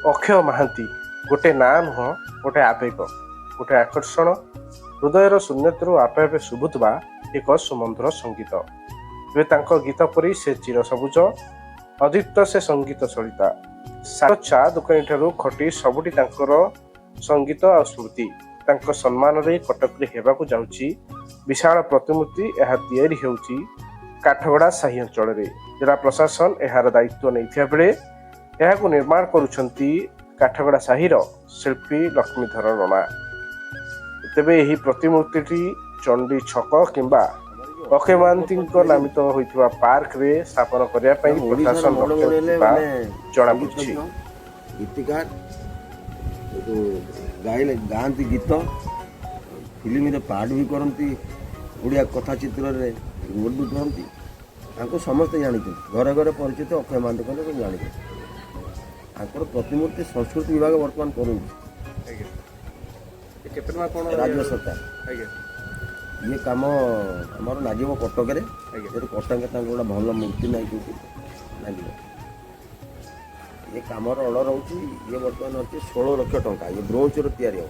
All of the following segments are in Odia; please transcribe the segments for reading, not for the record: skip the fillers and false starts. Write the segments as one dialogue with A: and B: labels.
A: ଅକ୍ଷୟ ମହାନ୍ତି ଗୋଟେ ନାଁ ନୁହଁ, ଗୋଟେ ଆବେଗ, ଗୋଟେ ଆକର୍ଷଣ, ହୃଦୟର ଶୂନ୍ୟତାରୁ ଆପେ ଆପେ ଶୁଭୁଥିବା ଏକ ସୁମଧୁର ସଙ୍ଗୀତ। ତେବେ ତାଙ୍କ ଗୀତ ପରି ସେ ଚିରସବୁଜ, ଅଦ୍ୱିତୀୟ ସେ ସଙ୍ଗୀତ ସଳିତା। ଚା ଦୋକାନୀଠାରୁ ଖଟି ସବୁଠି ତାଙ୍କର ସଙ୍ଗୀତ ଆଉ ସ୍ମୃତି। ତାଙ୍କ ସମ୍ମାନରେ କଟକରେ ହେବାକୁ ଯାଉଛି ବିଶାଳ ପ୍ରତିମୂର୍ତ୍ତି। ଏହା ତିଆରି ହେଉଛି କାଠଗଡ଼ା ସାହି ଅଞ୍ଚଳରେ। ଜିଲ୍ଲା ପ୍ରଶାସନ ଏହାର ଦାୟିତ୍ୱ ନେଇଥିବା ବେଳେ ଏହାକୁ ନିର୍ମାଣ କରୁଛନ୍ତି କାଠଗଡ଼ା ସାହିର ଶିଳ୍ପୀ ଲକ୍ଷ୍ମୀଧର ରଣା। ତେବେ ଏହି ପ୍ରତିମୂର୍ତ୍ତିଟି ଚଣ୍ଡୀ ଛକ କିମ୍ବା ଅକ୍ଷୟ ମହାନ୍ତିଙ୍କ ନାମିତ ହୋଇଥିବା ପାର୍କରେ ସ୍ଥାପନ କରିବା ପାଇଁ
B: ଓଡ଼ିଶାର
A: ପ୍ରଶାସନ
B: ମୌଡ଼ମଣି
A: ଲକ୍ଷ୍ୟ
B: ହେଲେ
A: ରଖିଥିବା
B: ମାନେ
A: ଜଣାପଡ଼ିଛି।
B: ସଙ୍ଗୀତଜ୍ଞ, ଗୀତିକାର, ଏଠୁ ଗାଇଲେ, ଗାଆନ୍ତି ଗୀତ, ଫିଲ୍ମରେ ପାର୍ଟ ବି କରନ୍ତି, ଓଡ଼ିଆ କଥାଚିତ୍ରରେ ରୋଲ୍ ବି କରନ୍ତି। ତାଙ୍କୁ ସମସ୍ତେ ଜାଣିଛନ୍ତି, ଘରେ ଘରେ ପରିଚିତ। ଅକ୍ଷୟ ମହାନ୍ତି କହିଲେ ସବୁ ଜାଣିଛନ୍ତି। ତାଙ୍କର ପ୍ରତିମୂର୍ତ୍ତି ସଂସ୍କୃତି ବିଭାଗ ବର୍ତ୍ତମାନ କରୁଛି।
C: ଆଜ୍ଞା, କେତେ ଟଙ୍କା କ'ଣ?
B: ରାଜ୍ୟ ସରକାର। ଇଏ କାମ ଆମର ଲାଗିବ କଟକରେ। ଯେହେତୁ କଟକରେ ତାଙ୍କର ଗୋଟେ ଭଲ ମୂର୍ତ୍ତି ନାହିଁ କୋଉଠି ଲାଗିବ। ଇଏ କାମର ଅର୍ଡ଼ର ହେଉଛି, ଇଏ ବର୍ତ୍ତମାନ ଅଛି 16 ଲକ୍ଷ ଟଙ୍କା। ଇଏ ବ୍ରୋଞ୍ଚର ତିଆରି ହେବ।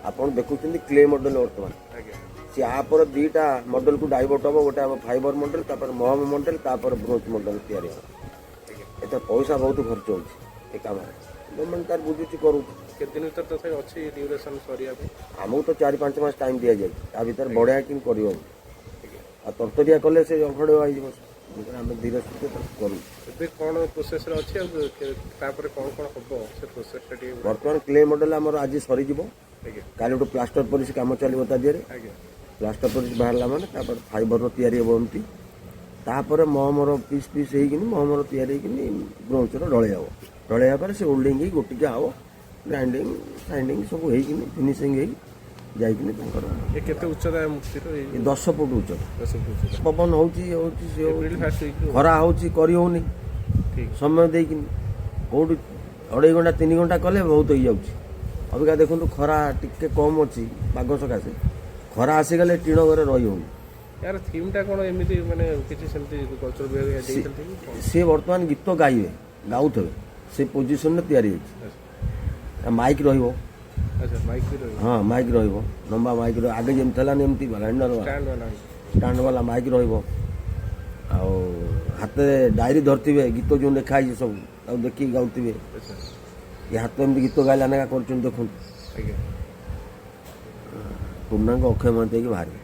B: ଆପଣ ଦେଖୁଛନ୍ତି କ୍ଲେ ମଡେଲ ବର୍ତ୍ତମାନ। ସେ ଆପରେ ଦୁଇଟା ମଡେଲକୁ ଡାଇଭର୍ଟ ହେବ। ଗୋଟେ ହେବ ଫାଇବର ମଡେଲ, ତାପରେ ମହମ ମଡେଲ, ତାପରେ ବ୍ରୋଞ୍ଚ ମଡେଲ ତିଆରି ହେବ। ଏତେ ପଇସା ବହୁତ ଖର୍ଚ୍ଚ ହେଉଛି ଏ କାମରେ। ଗଭର୍ଣ୍ଣମେଣ୍ଟ ତାର ବୁଝୁଛି, କରୁଛି।
C: କେତେ ଦିନ ଭିତରେ ତଥାପି ଅଛି ଡ୍ୟୁରେସନ୍ ସରିବା ପାଇଁ?
B: ଆମକୁ ତ 4-5 ମାସ ଟାଇମ୍ ଦିଆଯାଇଛି। ତା ଭିତରେ ବଢ଼ିଆ କିଣି କରିବ। ଆଉ ତରତରିଆ କଲେ ସେ ଅଫଡ଼େଇବା ହେଇଯିବ। ତେଣୁକରି ଆମେ ଧୀରେ ସୁସ୍ଥେ ତାକୁ କରୁ।
C: ଏବେ କ'ଣ ପ୍ରୋସେସରେ ଅଛି ଆଉ ତାପରେ କ'ଣ କ'ଣ ହବ, ସେ ପ୍ରୋସେସଟା ଟିକେ?
B: ବର୍ତ୍ତମାନ କ୍ଲେ ମଡେଲ ଆମର ଆଜି ସରିଯିବ। କାଲି ଗୋଟେ ପ୍ଲାଷ୍ଟର ପଲିସ କାମ ଚାଲିବ ତା ଦେହରେ। ପ୍ଲାଷ୍ଟର ପଲିସ ବାହାରିଲା ମାନେ ତାପରେ ଫାଇବରର ତିଆରି ହେବ ଏମିତି। ତାପରେ ମହମର ପିସ୍ ପିସ୍ ହେଇକିନି, ମହମର ତିଆରି ହେଇକିନି ବ୍ରୋଞ୍ଚର ଢଳେଇ ହେବ। ଢଳେଇବା ପରେ ସେ ଓଲ୍ଡିଂ ହେଇକି ଗୋଟିକିଆ ହେବ। ଗ୍ରାଇଣ୍ଡିଂ ସାଇଣ୍ଡିଂ ସବୁ ହେଇକିନି, ଫିନିସିଂ ହେଇକି ଯାଇକିନି ତାଙ୍କର।
C: ଏ କେତେ ଉଚ୍ଚତା ମୂର୍ତ୍ତିର ଏଇ?
B: ଏ 10 ଫୁଟ ଉଚ୍ଚତା।
C: 10 ଫୁଟ ଉଚ୍ଚତା।
B: ପବନ ହେଉଛି, ଇଏ ହେଉଛି, ସିଏ ହେଉଛି।
C: ଏପ୍ରିଲ ଫାର୍ଷ୍ଟ ୱିକ୍ରୁ।
B: ଖରା ହେଉଛି, କରି ହେଉନି। ସମୟ ଦେଇକିନି କେଉଁଠି 2.5 ଘଣ୍ଟା 3 ଘଣ୍ଟା କଲେ ବହୁତ ହେଇଯାଉଛି। ଅବିକା ଦେଖନ୍ତୁ, ଖରା ଟିକେ କମ୍ ଅଛି ପାଗ ସକାଶେ। ଖରା ଆସିଗଲେ ଟିଣ ଘରେ ରହି ହେଉନି।
C: ଏହାର ଥିମ୍ଟା କ'ଣ ଏମିତି, ମାନେ କିଛି ସେମିତି କଲଚର ବିଭାଗ ଦେଇଛନ୍ତି କି କ'ଣ?
B: ସିଏ ବର୍ତ୍ତମାନ ଗୀତ ଗାଇବେ, ଗାଉଥିବେ, ସେ ପୋଜିସନରେ ତିଆରି ହେଇଛି। ମାଇକ୍ ରହିବ।
C: ଆଚ୍ଛା, ମାଇକ୍ ବି ରହିବ?
B: ହଁ, ମାଇକ୍ ରହିବ। ଲମ୍ବା ମାଇକ୍ ରହିବ। ଆଗେ ଯେମିତି ହେଲାନି ଏମିତି ହ୍ୟାଣ୍ଡଲ
C: ଷ୍ଟାଣ୍ଡ ବାଲା?
B: ଷ୍ଟାଣ୍ଡ ବାଲା ମାଇକ୍ ରହିବ। ଆଉ ହାତରେ ଡାଏରୀ ଧରିଥିବେ, ଗୀତ ଯେଉଁ ଲେଖା ହେଇଛି ସବୁ ତାକୁ ଦେଖିକି ଗାଉଥିବେ। ଏ ହାତ ଏମିତି ଗୀତ ଗାଇଲା ଲେଖା କରୁଛନ୍ତି, ଦେଖନ୍ତୁ। ପୂର୍ଣ୍ଣାଙ୍ଗ ଅକ୍ଷୟ ମହାନ୍ତି ହେଇକି ବାହାରିବେ।